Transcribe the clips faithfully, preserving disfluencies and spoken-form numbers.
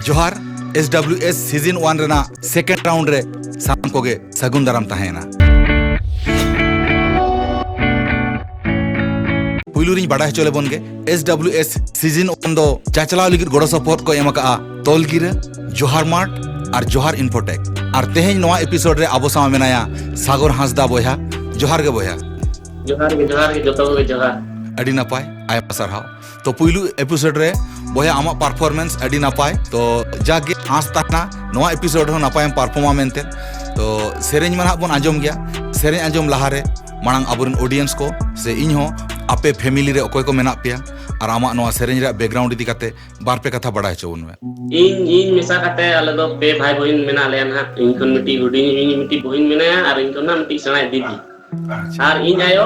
ᱡᱚᱦᱟᱨ᱾ S W S season one ᱨᱮᱱᱟᱜ second round ᱨᱮ ᱥᱟᱱᱟᱢ ᱠᱚᱜᱮ ᱥᱟᱹᱜᱩᱱ ᱫᱟᱨᱟᱢ ᱛᱟᱦᱮᱸᱭᱮᱱᱟ᱾ ᱯᱩᱭᱞᱩ ᱨᱤᱧ ᱵᱟᱰᱟᱭ ᱦᱚᱪᱚ ᱞᱮᱵᱚᱱ ᱜᱮ, S W S season one ᱫᱚ ᱪᱟᱪᱞᱟᱣ ᱞᱟᱹᱜᱤᱫ ᱜᱚᱲᱚ ᱥᱚᱯᱚᱦᱚᱫ ᱠᱚ ᱮᱢ ᱟᱠᱟᱫᱼᱟ ᱛᱚᱞᱜᱤᱨᱟᱹ, ᱡᱚᱦᱟᱨ ᱢᱟᱨᱴ ᱟᱨ ᱡᱚᱦᱟᱨ ᱤᱱᱯᱷᱳᱴᱮᱠ᱾ ᱟᱨ ᱛᱮᱦᱮᱧ ᱱᱚᱣᱟ episode ᱨᱮ ᱟᱵᱚ ᱥᱟᱶ ᱢᱮᱱᱟᱭᱟ ᱥᱟᱜᱚᱨ ᱦᱟᱸᱥᱫᱟ ᱵᱚᱭᱦᱟ᱾ ᱡᱚᱦᱟᱨ ᱜᱮ ᱵᱚᱭᱦᱟ᱾ ᱡᱚᱦᱟᱨ ᱜᱮ, ᱡᱚᱦᱟᱨ ᱜᱮ, ᱡᱚᱛᱚ ᱠᱚᱜᱮ ᱡᱚᱦᱟᱨ᱾ ᱟᱹᱰᱤ ᱱᱟᱯᱟᱭ, ᱟᱭᱢᱟ ᱥᱟᱨᱦᱟᱣ᱾ ᱛᱚ, ᱯᱩᱭᱞᱩ episode ᱨᱮ ᱵᱚᱭᱦᱟ, ᱟᱢᱟᱜ performance ᱟᱹᱰᱤ ᱱᱟᱯᱟᱭ᱾ ᱛᱚ, ᱡᱟᱠ ᱜᱮ, ᱟᱸᱥ ᱛᱟᱦᱮᱱᱟ ᱱᱚᱣᱟ episode ᱦᱚᱸ ᱱᱟᱯᱟᱭᱮᱢ performᱟ ᱢᱮᱱᱛᱮ᱾ ᱛᱚ, ᱥᱮᱨᱮᱧ ᱢᱟ ᱱᱟᱦᱟᱜ ᱵᱚᱱ ᱟᱸᱡᱚᱢ ᱜᱮᱭᱟ᱾ ᱥᱮᱨᱮᱧ ᱟᱸᱡᱚᱢ ᱞᱟᱦᱟᱨᱮ ᱢᱟᱲᱟᱝ ᱟᱵᱚᱨᱮᱱ audience ᱠᱚ ᱥᱮ ᱤᱧ ᱦᱚᱸ ᱟᱯᱮ family ᱨᱮ ᱚᱠᱚᱭ ᱠᱚ ᱢᱮᱱᱟᱜ ᱯᱮᱭᱟ ᱟᱨ ᱟᱢᱟᱜ ᱱᱚᱣᱟ ᱥᱮᱨᱮᱧ ᱨᱮᱭᱟᱜ background ᱤᱫᱤ ᱠᱟᱛᱮ ᱵᱟᱨ ᱯᱮ ᱠᱟᱛᱷᱟ ᱵᱟᱲᱟᱭ ᱦᱚᱪᱚ ᱵᱚᱱ ᱢᱮ᱾ ᱤᱧ, ᱤᱧ ᱢᱮᱥᱟ ᱠᱟᱛᱮ ᱟᱞᱮ ᱫᱚ ᱯᱮ ᱵᱷᱟᱭ ᱵᱚᱦᱤᱱ ᱢᱮᱱᱟᱜ ᱞᱮᱭᱟ ᱱᱟᱦᱟᱜ᱾ ᱤᱧ ᱠᱷᱚᱱ ᱢᱤᱫᱴᱤᱡ ᱦᱩᱰᱤᱧ, ᱤᱧ ᱢᱤᱫᱴᱤᱡ ᱵᱚᱦᱤᱱ ᱢᱮᱱᱟᱭᱟ ᱟᱨ ᱤᱧ ᱠᱷᱚᱱ ᱱᱟᱦᱟᱜ ᱢᱤᱫᱴᱤᱡ ᱥᱮᱬᱟᱭ ᱫᱤᱫᱤ᱾ ᱟᱪᱪᱷᱟ᱾ ᱟᱨ ᱤᱧ ᱟᱭᱳ,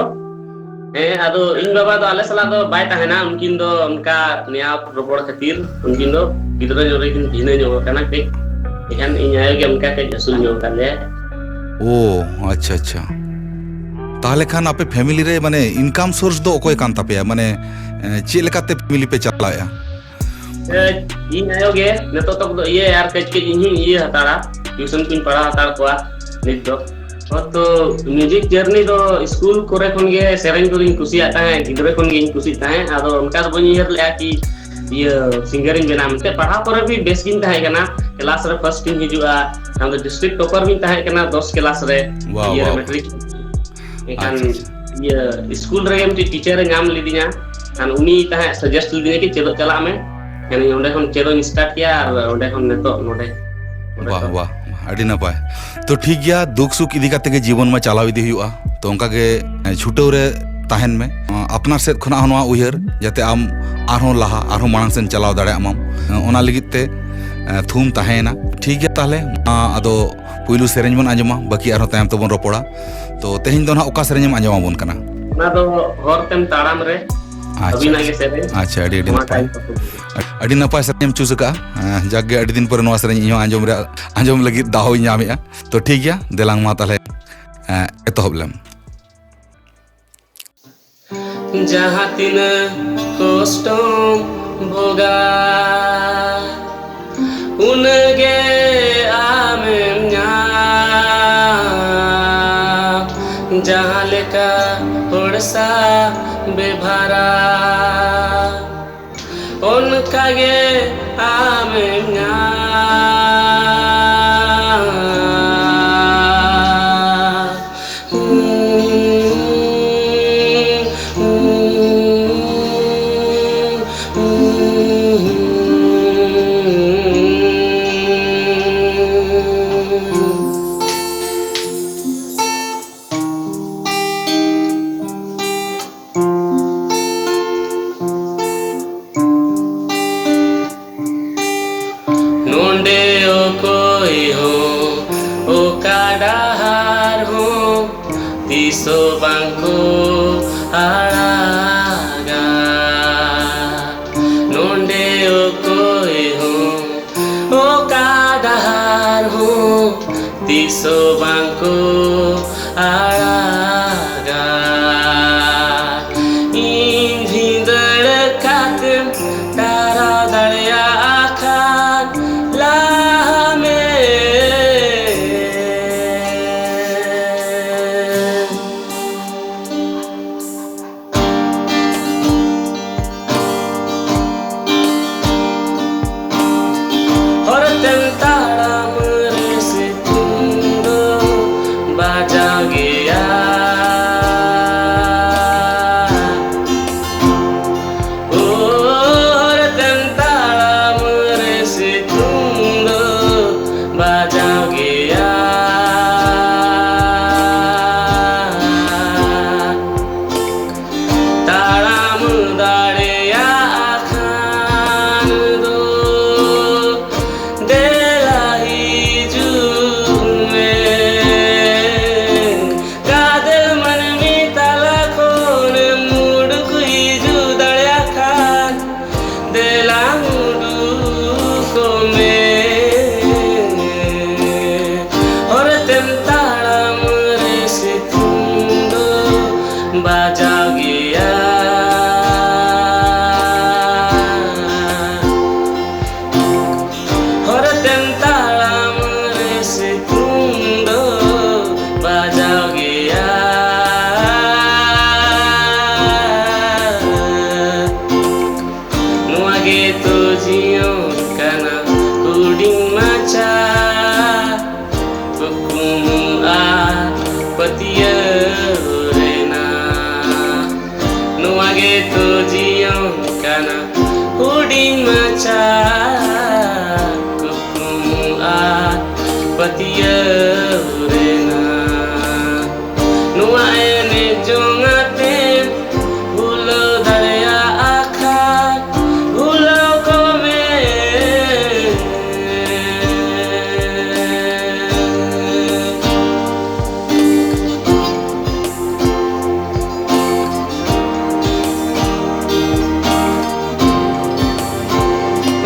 ᱦᱮᱸ, ᱟᱫᱚ ᱤᱧ ᱵᱟᱵᱟ ᱫᱚ ᱟᱞᱮ ᱥᱟᱞᱟᱜ ᱫᱚ ᱵᱟᱭ ᱛᱟᱦᱮᱱᱟ᱾ ᱩᱱᱠᱤᱱ ᱫᱚ ᱚᱱᱠᱟ ᱱᱮᱭᱟᱣ ᱨᱚᱯᱚᱲ ᱠᱷᱟᱹᱛᱤᱨ ᱩᱱᱠᱤᱱ ᱫᱚ ᱜᱤᱫᱽᱨᱟᱹ ᱧᱚᱜ ᱨᱮᱠᱤᱱ ᱵᱷᱤᱱᱟᱹ ᱧᱚᱜ ᱟᱠᱟᱱᱟ ᱠᱟᱹᱡ᱾ ᱮᱱᱠᱷᱟᱱ ᱤᱧ ᱟᱭᱳ ᱜᱮ ᱚᱱᱠᱟ ᱠᱟᱹᱡ ᱟᱹᱥᱩᱞ ᱧᱚᱜ ᱟᱠᱟᱫ ᱞᱮᱭᱟᱭ᱾ ᱳ, ᱟᱪᱪᱷᱟ, ᱟᱪᱪᱷᱟ᱾ ᱛᱟᱦᱚᱞᱮ ᱠᱷᱟᱱ ᱟᱯᱮ family ᱨᱮ, ᱢᱟᱱᱮ, income source ᱫᱚ ᱚᱠᱚᱭ ᱠᱟᱱ ᱛᱟᱯᱮᱭᱟ? ᱢᱟᱱᱮ, ᱮ, ᱪᱮᱫ ᱞᱮᱠᱟᱛᱮ family ᱯᱮ ᱪᱟᱞᱟᱣᱮᱫᱼᱟ? ᱮ, ᱤᱧ ᱟᱭᱳ ᱜᱮ ᱱᱤᱛᱚᱜ ᱛᱚᱠ ᱫᱚ ᱤᱭᱟᱹ ᱟᱨ ᱠᱟᱹᱡ ᱠᱟᱹᱡ ᱤᱧ ᱦᱚᱸᱧ ᱤᱭᱟᱹ ᱦᱟᱛᱟᱲᱟ, tuition ᱠᱚᱧ ᱯᱟᱲᱦᱟᱣ ᱦᱟᱛᱟᱲ ᱠᱚᱣᱟ ᱱᱤᱛ ᱫᱚ᱾ ᱦᱚᱸ, ᱛᱚ, music journey ᱫᱚ ᱥᱠᱩᱞ ᱠᱚᱨᱮ ᱠᱷᱚᱱ ᱜᱮ ᱥᱮᱨᱮᱧ ᱠᱚᱫᱚᱧ ᱠᱩᱥᱤᱭᱟᱜ ᱛᱟᱦᱮᱸᱫ, ᱜᱤᱫᱽᱨᱟᱹ ᱠᱷᱚᱱ ᱜᱤᱧ ᱠᱩᱥᱤᱭᱟᱜ ᱛᱟᱦᱮᱸᱫ᱾ ᱟᱫᱚ ᱚᱱᱠᱟ ᱫᱚ ᱵᱟᱹᱧ ᱩᱭᱦᱟᱹᱨ ᱞᱮᱫᱼᱟ ᱠᱤ ᱤᱭᱟᱹ singer ᱤᱧ ᱵᱮᱱᱟᱣ ᱢᱮᱱᱛᱮ᱾ ᱯᱟᱲᱦᱟᱣ ᱠᱚᱨᱮ ᱵᱤ ᱵᱮᱥ ᱜᱤᱧ ᱛᱟᱦᱮᱸ ᱠᱟᱱᱟ, class ᱨᱮ first ᱤᱧ ᱦᱤᱡᱩᱜᱼᱟ, ᱛᱟᱭᱚᱢ ᱫᱚ district topper ᱵᱤᱧ ᱛᱟᱦᱮᱸ ᱠᱟᱱᱟ ᱫᱚᱥ class ᱨᱮ, ᱵᱟᱦ, ᱤᱭᱟᱹ ᱨᱮ, ᱵᱟᱦ, ᱵᱟᱦ᱾ Matric᱾ ᱮᱱᱠᱷᱟᱱ ᱟᱪᱪᱷᱟ, ᱟᱪᱪᱷᱟ᱾ ᱤᱭᱟᱹ ᱥᱠᱩᱞ ᱨᱮᱜᱮ ᱢᱤᱫᱴᱤᱡ teacher ᱮ ᱧᱟᱢ ᱞᱤᱫᱤᱧᱟ, ᱠᱷᱟᱱ ᱩᱱᱤ ᱛᱟᱦᱮᱸᱫ suggest ᱞᱤᱫᱤᱧᱟ ᱠᱤ ᱪᱮᱫᱚᱜ ᱪᱟᱞᱟᱜ ᱢᱮ᱾ ᱠᱷᱟᱱ ᱤᱧ ᱚᱸᱰᱮ ᱠᱷᱚᱱ ᱪᱮᱫᱚᱜ ᱤᱧ start ᱠᱮᱭᱟ ᱟᱨ ᱚᱸᱰᱮ ᱠᱷᱚᱱ ᱱᱤᱛᱚᱜ ᱱᱚᱰᱮ᱾ ᱵᱟᱦ, ᱵᱟᱦ, ᱟᱹᱰᱤ ᱱᱟᱯᱟᱭ᱾ ᱛᱚ, ᱴᱷᱤᱠ ᱜᱮᱭᱟ, ᱫᱩᱠ ᱥᱩᱠ ᱤᱫᱤ ᱠᱟᱛᱮ ᱜᱮ ᱡᱤᱵᱚᱱ ᱢᱟ ᱪᱟᱞᱟᱣ ᱤᱫᱤ ᱦᱩᱭᱩᱜᱼᱟ᱾ ᱛᱚ, ᱚᱱᱠᱟ ᱜᱮ, ᱮ, ᱪᱷᱩᱴᱟᱹᱣ ᱨᱮ ᱛᱟᱦᱮᱱ ᱢᱮ᱾ ᱟᱯᱱᱟᱨ ᱥᱮᱫ ᱠᱷᱚᱱᱟᱜ ᱦᱚᱸ ᱱᱚᱣᱟ ᱩᱭᱦᱟᱹᱨ, ᱡᱟᱛᱮ ᱟᱢ ᱟᱨᱦᱚᱸ ᱞᱟᱦᱟ, ᱟᱨᱦᱚᱸ ᱢᱟᱲᱟᱝ ᱥᱮᱫ ᱪᱟᱞᱟᱣ ᱫᱟᱲᱮᱭᱟᱜ ᱢᱟᱢ, ᱚᱱᱟ ᱞᱟᱹᱜᱤᱫ ᱛᱮ, ᱮ, ᱛᱷᱩᱢ ᱛᱟᱦᱮᱸᱭᱮᱱᱟ᱾ ᱴᱷᱤᱠ ᱜᱮᱭᱟ, ᱛᱟᱦᱚᱞᱮ, ᱟ, ᱟᱫᱚ ᱯᱩᱭᱞᱩ ᱥᱮᱨᱮᱧ ᱵᱚᱱ ᱟᱸᱡᱚᱢᱟ, ᱵᱟᱹᱠᱤ ᱟᱨᱦᱚᱸ ᱛᱟᱭᱚᱢ ᱛᱮᱵᱚᱱ ᱨᱚᱯᱚᱲᱟ᱾ ᱛᱚ, ᱛᱮᱦᱮᱧ ᱫᱚ ᱱᱟᱦᱟᱜ ᱚᱠᱟ ᱥᱮᱨᱮᱧ ᱮᱢ ᱟᱸᱡᱚᱢ ᱟᱵᱚᱱ ᱠᱟᱱᱟ? ᱚᱱᱟ ᱫᱚ ᱦᱚᱨ ᱛᱮᱢ ᱛᱟᱲᱟᱢ ᱨᱮ, ᱟᱪᱪᱷᱟ, ᱟᱹᱵᱤᱱᱟᱜ ᱜᱮ ᱟᱪᱪᱷᱟ᱾ ᱥᱮᱨᱮᱧ᱾ ᱟᱪᱪᱷᱟ, ᱟᱹᱰᱤ, ᱟᱹᱰᱤ ᱱᱚᱣᱟ ᱱᱟᱯᱟᱭ᱾ ᱴᱟᱭᱤᱯ ᱠᱚ᱾ ᱟᱹᱰᱤ ᱱᱟᱯᱟᱭ ᱥᱮᱨᱮᱧ ᱮᱢ choose ᱟᱠᱟᱫᱼᱟ᱾ ᱮᱸ, ᱡᱟᱠ ᱜᱮ, ᱟᱹᱰᱤ ᱫᱤᱱ ᱯᱚᱨᱮ ᱱᱚᱣᱟ ᱥᱮᱨᱮᱧ ᱤᱧ ᱦᱚᱸ ᱟᱸᱡᱚᱢ ᱨᱮᱭᱟᱜ, ᱟᱸᱡᱚᱢ ᱞᱟᱹᱜᱤᱫ ᱫᱟᱣ ᱤᱧ ᱧᱟᱢᱮᱫᱼᱟ᱾ ᱛᱚ, ᱴᱷᱤᱠ ᱜᱮᱭᱟ, ᱫᱮᱞᱟᱝ ᱢᱟ ᱛᱟᱦᱚᱞᱮ, ᱮᱸ, ᱮᱛᱚᱦᱚᱵ ᱞᱮᱢ᱾ ᱡᱟᱦᱟᱸ ᱛᱤᱱᱟᱹᱜ ᱠᱚᱥᱴᱚᱢ ᱵᱷᱳᱜᱟ, ᱩᱱᱟᱹᱜᱮ ᱟᱢᱮᱢ ᱧᱟᱢ, ᱡᱟᱦᱟᱸ ᱞᱮᱠᱟ ᱦᱚᱲ ᱥᱟᱶ ᱵᱮᱵᱷᱟᱨᱟ, ᱚᱱᱠᱟᱜᱮ ᱟᱢᱮᱢ ᱧᱟᱢ᱾ ᱱᱚᱰᱮ ᱚᱠᱚᱭ ᱦᱚᱸ ᱚᱠᱟ ᱰᱟᱦᱟᱨ ᱦᱚᱸ ᱛᱤᱥ ᱦᱚᱸ ᱵᱟᱝ ᱠᱚ ᱟᱲᱟᱜᱟ᱾ ᱱᱚᱰᱮ ᱚᱠᱚᱭ ᱦᱚᱸ ᱚᱠᱟ ᱰᱟᱦᱟᱨ ᱦᱚᱸ ᱛᱤᱥ ᱦᱚᱸ ᱵᱟᱝ ᱠᱚ ᱟᱲᱟᱜᱟ᱾ ᱤᱧ ᱵᱷᱤᱸᱫᱟᱹᱲ ᱠᱟᱛᱮᱢ ᱰᱟᱦᱨᱟᱣ ᱫᱟᱲᱮᱭᱟᱜ ᱠᱷᱟᱱ ᱞᱟᱦᱟ ᱢᱮ᱾ ᱦᱚᱨ ᱛᱮᱢ ᱛᱟᱲᱟᱢ ᱨᱮ ᱥᱤᱛᱩᱝ ᱫᱚ ᱵᱟᱡᱟᱣ ᱜᱮᱭᱟ᱾ ᱦᱚᱨ ᱛᱮᱢ ᱛᱟᱲᱟᱢ ᱨᱮ ᱥᱤᱛᱩᱝ ᱫᱚ ᱵᱟᱡᱟᱣ ᱜᱮᱭᱟ᱾ ᱛᱟᱲᱟᱢ ᱫᱟᱲᱮᱭᱟᱜ ᱠᱷᱟᱱ ᱫᱚ ᱫᱮᱞᱟ ᱦᱤᱡᱩᱜ ᱢᱮ᱾ ᱜᱟᱫᱮᱞ ᱢᱟᱹᱱᱢᱤ ᱛᱟᱞᱟ ᱠᱷᱚᱱᱮᱢ ᱩᱰᱩᱠ ᱦᱤᱡᱩᱜ ᱫᱟᱲᱮᱭᱟᱜ ᱠᱷᱟᱱ ᱫᱮᱞᱟ ᱩᱰᱩᱠᱚᱜ ᱢᱮ᱾ ᱦᱚᱨ ᱛᱮᱢ ᱛᱟᱲᱟᱢ ᱨᱮ ᱥᱤᱛᱩᱝ ᱫᱚ ᱵᱟᱡᱟᱣ ᱜᱮᱭᱟ᱾ ᱨᱮᱱᱟᱜ ᱱᱚᱣᱟ ᱮᱱᱮᱡ ᱡᱚᱝ ᱟᱛᱮ ᱵᱷᱩᱞᱟᱹᱣ ᱫᱟᱲᱮᱭᱟᱜᱼᱟ ᱠᱷᱟᱱ ᱵᱷᱩᱞᱟᱹᱣ ᱠᱚᱢᱮ᱾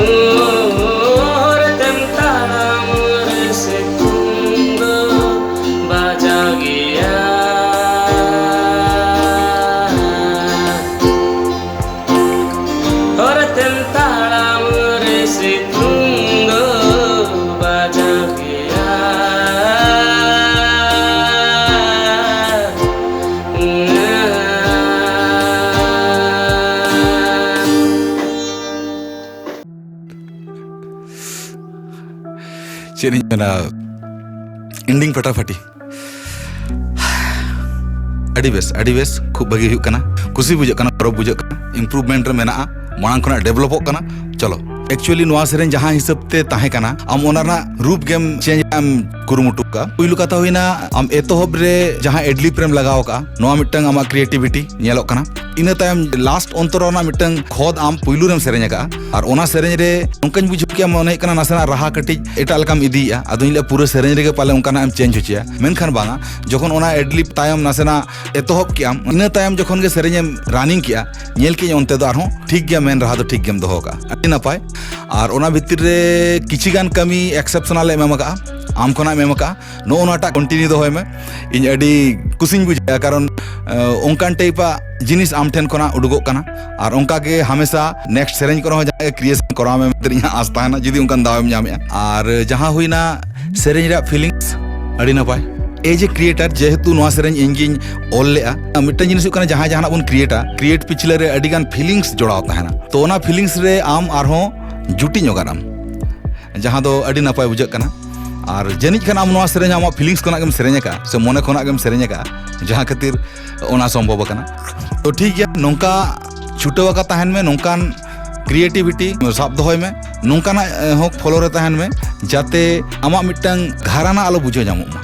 ᱦᱚᱨ ᱛᱮᱢ ᱛᱟᱲᱟᱢ ᱨᱮ ᱥᱤᱛᱩᱝ ᱫᱚ ᱵᱟᱡᱟᱣ ᱜᱮᱭᱟ᱾ ᱦᱚᱨ ᱛᱮᱢ ᱛᱟᱲᱟᱢ ᱨᱮ ᱥᱤᱛᱩᱝ ᱫᱚ ᱵᱟᱡᱟᱣ ᱜᱮᱭᱟ᱾ ᱪᱮᱫ ᱤᱧ ᱢᱮᱱᱟ, ending ᱯᱷᱟᱴᱟᱯᱷᱟᱴᱤ᱾ ᱟᱹᱰᱤ ᱵᱮᱥ, ᱟᱹᱰᱤ ᱵᱮᱥ, ᱠᱷᱩᱵ ᱵᱷᱟᱹᱜᱤ ᱦᱩᱭᱩᱜ ᱠᱟᱱᱟ, ᱠᱩᱥᱤ ᱵᱩᱡᱷᱟᱹᱜ ᱠᱟᱱᱟ, ᱜᱚᱨᱚᱵ ᱵᱩᱡᱷᱟᱹᱜ ᱠᱟᱱᱟ, improvement ᱨᱮ ᱢᱮᱱᱟᱜᱼᱟ, ᱢᱟᱲᱟᱝ ᱠᱷᱚᱱᱟᱜ developᱚᱜ ᱠᱟᱱᱟ᱾ ᱪᱚᱞᱚ, actually ᱱᱚᱣᱟ ᱥᱮᱨᱮᱧ ᱡᱟᱦᱟᱸ ᱦᱤᱥᱟᱹᱵ ᱛᱮ ᱛᱟᱦᱮᱸ ᱠᱟᱱᱟ, ᱟᱢ ᱚᱱᱟ ᱨᱮᱱᱟᱜ ᱨᱩᱯ ᱜᱮᱢ change ᱮᱢ ᱠᱩᱨᱩᱢᱩᱴᱩ ᱠᱟᱜᱼᱟ᱾ ᱯᱩᱭᱞᱩ ᱠᱟᱛᱷᱟ ᱦᱩᱭᱱᱟ, ᱟᱢ ᱮᱛᱚᱦᱚᱵ ᱨᱮ ᱡᱟᱦᱟᱸ adlib ᱨᱮᱢ ᱞᱟᱜᱟᱣ ᱠᱟᱜᱼᱟ, ᱱᱚᱣᱟ ᱢᱤᱫᱴᱟᱝ ᱟᱢᱟᱜ creativity ᱧᱮᱞᱚᱜ ᱠᱟᱱᱟ᱾ ᱤᱱᱟᱹ ᱛᱟᱭᱚᱢ last ᱚᱱᱛᱚᱨᱟ ᱨᱮᱱᱟᱜ ᱢᱤᱫᱴᱟᱝ ᱠᱷᱚᱫ ᱟᱢ ᱯᱩᱭᱞᱩ ᱨᱮᱢ ᱥᱮᱨᱮᱧ ᱟᱠᱟᱜᱼᱟ, ᱟᱨ ᱚᱱᱟ ᱥᱮᱨᱮᱧ ᱨᱮ ᱱᱚᱝᱠᱟᱧ ᱵᱩᱡᱷᱟᱹᱣ ᱠᱮᱜᱼᱟ, ᱢᱚᱱᱮ ᱦᱩᱭᱩᱜ ᱠᱟᱱᱟ ᱱᱟᱥᱮᱱᱟᱜ ᱨᱟᱦᱟ ᱠᱟᱹᱴᱤᱡ ᱮᱴᱟᱜ ᱞᱮᱠᱟᱢ ᱤᱫᱤᱭᱮᱜᱼᱟ᱾ ᱟᱫᱚᱧ ᱞᱟᱹᱭᱟ ᱯᱩᱨᱟᱹ ᱥᱮᱨᱮᱧ ᱨᱮᱜᱮ ᱯᱟᱞᱮ ᱚᱱᱠᱟᱱᱟᱜ ᱮᱢ change ᱦᱚᱪᱚᱭᱟ, ᱢᱮᱱᱠᱷᱟᱱ ᱵᱟᱝᱟ, ᱡᱚᱠᱷᱚᱱ ᱚᱱᱟ adlib ᱛᱟᱭᱚᱢ ᱱᱟᱥᱮᱱᱟᱜ ᱮᱛᱚᱦᱚᱵ ᱠᱮᱜᱼᱟᱢ, ᱤᱱᱟᱹ ᱛᱟᱭᱚᱢ ᱡᱚᱠᱷᱚᱱ ᱜᱮ ᱥᱮᱨᱮᱧ ᱮᱢ running ᱠᱮᱜᱼᱟ, ᱧᱮᱞ ᱠᱮᱜᱼᱟᱹᱧ ᱚᱱᱛᱮ ᱫᱚ ᱟᱨᱦᱚᱸ ᱴᱷᱤᱠ ᱜᱮᱭᱟ, ᱢᱮᱱ ᱨᱟᱦᱟ ᱫᱚ ᱴᱷᱤᱠ ᱜᱮᱢ ᱫᱚᱦᱚ ᱠᱟᱜᱼᱟ, ᱟᱹᱰᱤ ᱱᱟᱯᱟᱭ᱾ ᱟᱨ ᱚᱱᱟ ᱵᱷᱤᱛᱤᱨ ᱨᱮ ᱠᱤᱪᱷᱤ ᱜᱟᱱ ᱠᱟᱹᱢᱤ exceptional ᱮᱢ ᱮᱢ ᱟᱠᱟᱜᱼᱟ, ᱟᱢ ᱠᱷᱚᱱᱟᱜ ᱮᱢ ᱮᱢ ᱟᱠᱟᱜᱼᱟ, ᱱᱚᱜᱼᱚ ᱱᱚᱣᱟᱴᱟᱜ continue ᱫᱚᱦᱚᱭ ᱢᱮ᱾ ᱤᱧ ᱟᱹᱰᱤ ᱠᱩᱥᱤᱧ ᱵᱩᱡᱷᱟᱹᱣᱟ, ᱠᱟᱨᱚᱱ, ᱟᱸ, ᱚᱱᱠᱟᱱ type ᱟᱜ ᱡᱤᱱᱤᱥ ᱟᱢ ᱴᱷᱮᱱ ᱠᱷᱚᱱᱟᱜ ᱩᱰᱩᱠᱚᱜ ᱠᱟᱱᱟ᱾ ᱟᱨ ᱚᱱᱠᱟ ᱜᱮ ᱦᱟᱢᱮᱥᱟ next ᱥᱮᱨᱮᱧ ᱠᱚᱨᱮ ᱦᱚᱸ ᱡᱟᱦᱟᱸ creation ᱠᱚᱨᱟᱣ ᱢᱮ ᱢᱮᱱᱛᱮ ᱤᱧᱟᱹᱜ ᱟᱸᱥ ᱛᱟᱦᱮᱱᱟ, ᱡᱩᱫᱤ ᱚᱱᱠᱟᱱ ᱫᱟᱣ ᱮᱢ ᱧᱟᱢᱮᱜᱼᱟ᱾ ᱟᱨ ᱡᱟᱦᱟᱸ ᱦᱩᱭᱱᱟ ᱥᱮᱨᱮᱧ ᱨᱮᱭᱟᱜ feelings, ᱟᱹᱰᱤ ᱱᱟᱯᱟᱭ᱾ As a creator, ᱡᱮᱦᱮᱛᱩ ᱱᱚᱣᱟ ᱥᱮᱨᱮᱧ ᱤᱧ ᱜᱤᱧ ᱚᱞ ᱞᱮᱜᱼᱟ, ᱢᱤᱫᱴᱟᱝ ᱡᱤᱱᱤᱥ ᱦᱩᱭᱩᱜ ᱠᱟᱱᱟ, ᱡᱟᱦᱟᱸᱭ ᱡᱟᱦᱟᱱᱟᱜ ᱵᱚᱱ createᱟ, create ᱯᱤᱪᱷᱞᱟᱹ ᱨᱮ ᱟᱹᱰᱤ ᱜᱟᱱ feelings ᱡᱚᱲᱟᱣ ᱛᱟᱦᱮᱱᱟ᱾ ᱛᱚ ᱚᱱᱟ feelings ᱨᱮ ᱟᱢ ᱟᱨᱦᱚᱸ ᱡᱩᱴᱤ ᱧᱚᱜᱟᱜ ᱟᱢ, ᱡᱟᱦᱟᱸ ᱫᱚ ᱟᱹᱰᱤ ᱱᱟᱯᱟᱭ ᱵᱩᱡᱷᱟᱹᱜ ᱠᱟᱱᱟ᱾ ᱟᱨ ᱡᱟᱹᱱᱤᱡ ᱠᱷᱟᱱ ᱟᱢ ᱱᱚᱣᱟ ᱥᱮᱨᱮᱧ ᱟᱢᱟᱜ feelings ᱠᱷᱚᱱᱟᱜ ᱜᱮᱢ ᱥᱮᱨᱮᱧ ᱟᱠᱟᱫᱼᱟ, ᱥᱮ ᱢᱚᱱᱮ ᱠᱷᱚᱱᱟᱜ ᱜᱮᱢ ᱥᱮᱨᱮᱧ ᱟᱠᱟᱫᱼᱟ, ᱡᱟᱦᱟᱸ ᱠᱷᱟᱹᱛᱤᱨ ᱚᱱᱟ ᱥᱚᱢᱵᱷᱚᱵ ᱟᱠᱟᱱᱟ᱾ ᱛᱚ ᱴᱷᱤᱠ ᱜᱮᱭᱟ, ᱱᱚᱝᱠᱟ ᱪᱷᱩᱴᱟᱹᱣ ᱟᱠᱟ ᱛᱟᱦᱮᱱ ᱢᱮ, ᱱᱚᱝᱠᱟᱱ creativity ᱥᱟᱵ ᱫᱚᱦᱚᱭ ᱢᱮ, ᱱᱚᱝᱠᱟᱱᱟᱜ, ᱮ, ᱦᱚᱸ follow ᱨᱮ ᱛᱟᱦᱮᱱ ᱢᱮ᱾ ᱡᱟᱛᱮ ᱟᱢᱟᱜ ᱢᱤᱫᱴᱟᱝ ᱜᱷᱟᱨᱟᱱᱟ ᱟᱞᱚ ᱵᱩᱡᱷᱟᱹᱣ ᱧᱟᱢᱚᱜ ᱢᱟ᱾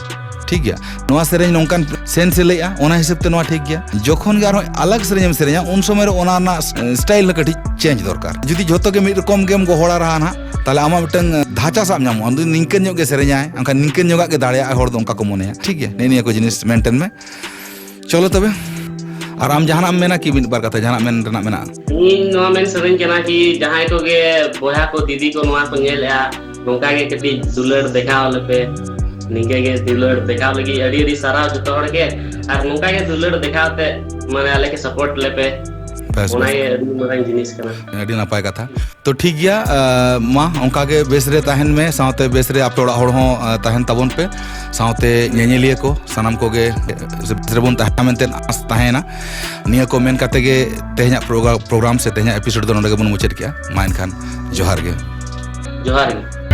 ᱴᱷᱤᱠ ᱜᱮᱭᱟ, ᱱᱚᱣᱟ ᱥᱮᱨᱮᱧ ᱱᱚᱝᱠᱟᱱ ᱥᱮᱱᱥ ᱮ ᱞᱟᱹᱭᱮᱜᱼᱟ, ᱚᱱᱟ ᱦᱤᱥᱟᱹᱵ ᱛᱮ ᱱᱚᱣᱟ ᱴᱷᱤᱠ ᱜᱮᱭᱟ᱾ ᱡᱚᱠᱷᱚᱱ ᱜᱮ ᱟᱨᱦᱚᱸ ᱟᱞᱟᱜᱽ ᱥᱮᱨᱮᱧ ᱮᱢ ᱥᱮᱨᱮᱧᱟ, ᱩᱱ ᱥᱚᱢᱚᱭ ᱨᱮ ᱚᱱᱟ ᱨᱮᱱᱟᱜ ᱥᱴᱟᱭᱤᱞ ᱦᱚᱸ ᱠᱟᱹᱴᱤᱡ ᱪᱮᱧᱡᱽ ᱫᱚᱨᱠᱟᱨ᱾ ᱡᱩᱫᱤ ᱡᱷᱚᱛᱚ ᱜᱮ ᱢᱤᱫ ᱨᱚᱠᱚᱢ ᱜᱮᱢ ᱜᱚᱦᱚᱲᱟ ᱨᱟᱦᱟ ᱱᱟᱦᱟᱜ, ᱛᱟᱦᱞᱮ ᱟᱢᱟᱜ ᱢᱤᱫᱴᱟᱝ ᱫᱷᱟᱪᱟ ᱥᱟᱵ ᱧᱟᱢᱚᱜᱼᱟ, ᱩᱱᱤ ᱱᱤᱝᱠᱟᱹ ᱧᱚᱜ ᱜᱮ ᱥᱮᱨᱮᱧᱟᱭ, ᱮᱱᱠᱷᱟᱱ ᱱᱤᱝᱠᱟᱹ ᱧᱚᱜᱟᱜ ᱜᱮ ᱫᱟᱲᱮᱭᱟᱜᱼᱟ ᱦᱚᱲ ᱫᱚ, ᱚᱱᱠᱟ ᱠᱚ ᱢᱚᱱᱮᱭᱟ᱾ ᱴᱷᱤᱠ ᱜᱮᱭᱟ, ᱱᱮᱜᱼᱮ ᱱᱤᱭᱟᱹ ᱠᱚ ᱡᱤᱱᱤᱥ ᱢᱮᱱᱴᱮᱱ ᱢᱮ᱾ ᱪᱚᱞᱚ ᱛᱚᱵᱮ, ᱟᱨ ᱟᱢ ᱡᱟᱦᱟᱱᱟᱜ ᱮᱢ ᱢᱮᱱᱟ ᱠᱤ? ᱢᱤᱫ ᱵᱟᱨ ᱠᱟᱛᱷᱟ ᱡᱟᱦᱟᱱᱟᱜ ᱢᱮᱱ ᱨᱮᱱᱟᱜ ᱢᱮᱱᱟᱜᱼᱟ? ᱤᱧ ᱱᱚᱣᱟ ᱢᱮᱱ ᱥᱟᱱᱟᱧ ᱠᱟᱱᱟ ᱠᱤ ᱡᱟᱦᱟᱸᱭ ᱠᱚᱜᱮ ᱵᱚᱭᱦᱟ ᱠᱚ, ᱫᱤᱫᱤ ᱠᱚ ᱱᱚᱣᱟ ᱠᱚ ᱧᱮᱞᱮᱜᱼᱟ, ᱱᱚᱝᱠᱟ ᱜᱮ ᱠᱟᱹᱴᱤᱡ ᱫᱩᱞᱟᱹᱲ ᱫᱮᱠᱷᱟᱣ ᱞᱮᱯᱮ᱾ ᱱᱤᱝᱠᱟᱹ ᱜᱮ ᱫᱩᱞᱟᱹᱲ ᱫᱮᱠᱷᱟᱣ ᱞᱟᱹᱜᱤᱫ ᱟᱹᱰᱤ ᱟᱹᱰᱤ ᱥᱟᱨᱦᱟᱣ ᱡᱚᱛᱚ ᱦᱚᱲ ᱜᱮ, ᱟᱨ ᱱᱚᱝᱠᱟ ᱜᱮ ᱫᱩᱞᱟᱹᱲ ᱫᱮᱠᱷᱟᱣ ᱛᱮ ᱢᱟᱱᱮ ᱟᱞᱮ ᱠᱮ ᱥᱟᱯᱳᱨᱴ ᱞᱮᱯᱮ᱾ ᱵᱮᱥ, ᱚᱱᱟ ᱵᱮᱥ᱾ ᱜᱮ ᱟᱹᱰᱤ ᱢᱟᱨᱟᱝ ᱡᱤᱱᱤᱥ ᱠᱟᱱᱟ᱾ ᱟᱹᱰᱤ ᱱᱟᱯᱟᱭ ᱠᱟᱛᱷᱟ᱾ ᱛᱚ ᱴᱷᱤᱠ ᱜᱮᱭᱟ, ᱟᱸ, ᱢᱟ ᱚᱱᱠᱟ ᱜᱮ ᱵᱮᱥ ᱨᱮ ᱛᱟᱦᱮᱱ ᱢᱮ, ᱥᱟᱶᱛᱮ ᱵᱮᱥ ᱨᱮ ᱟᱯᱮ ᱚᱲᱟᱜ ᱦᱚᱲ ᱦᱚᱸ, ᱟᱸ, ᱛᱟᱦᱮᱱ ᱛᱟᱵᱚᱱ ᱯᱮ, ᱥᱟᱶᱛᱮ ᱧᱮᱧᱮᱞᱤᱭᱟᱹ ᱠᱚ ᱥᱟᱱᱟᱢ ᱠᱚᱜᱮ ᱵᱮᱥ ᱨᱮᱵᱚᱱ ᱛᱟᱦᱮᱱᱟ ᱢᱮᱱᱛᱮ ᱟᱸᱥ ᱛᱟᱦᱮᱱᱟ᱾ ᱱᱤᱭᱟᱹ ᱠᱚ ᱢᱮᱱ ᱠᱟᱛᱮ ᱜᱮ ᱛᱮᱦᱮᱧᱟᱜ ᱯᱨᱳᱜᱨᱟ-, ᱯᱨᱳᱜᱨᱟᱢ ᱥᱮ ᱛᱮᱦᱮᱧᱟᱜ ᱮᱯᱤᱥᱳᱰ ᱫᱚ ᱱᱚᱰᱮ ᱜᱮᱵᱚᱱ ᱢᱩᱪᱟᱹᱫ ᱠᱮᱜᱼᱟ᱾ ᱢᱟ ᱮᱱᱠᱷᱟᱱ ᱡᱚᱦᱟᱨ ᱜᱮ᱾ ᱡᱚᱦᱟᱨ ᱜᱮ᱾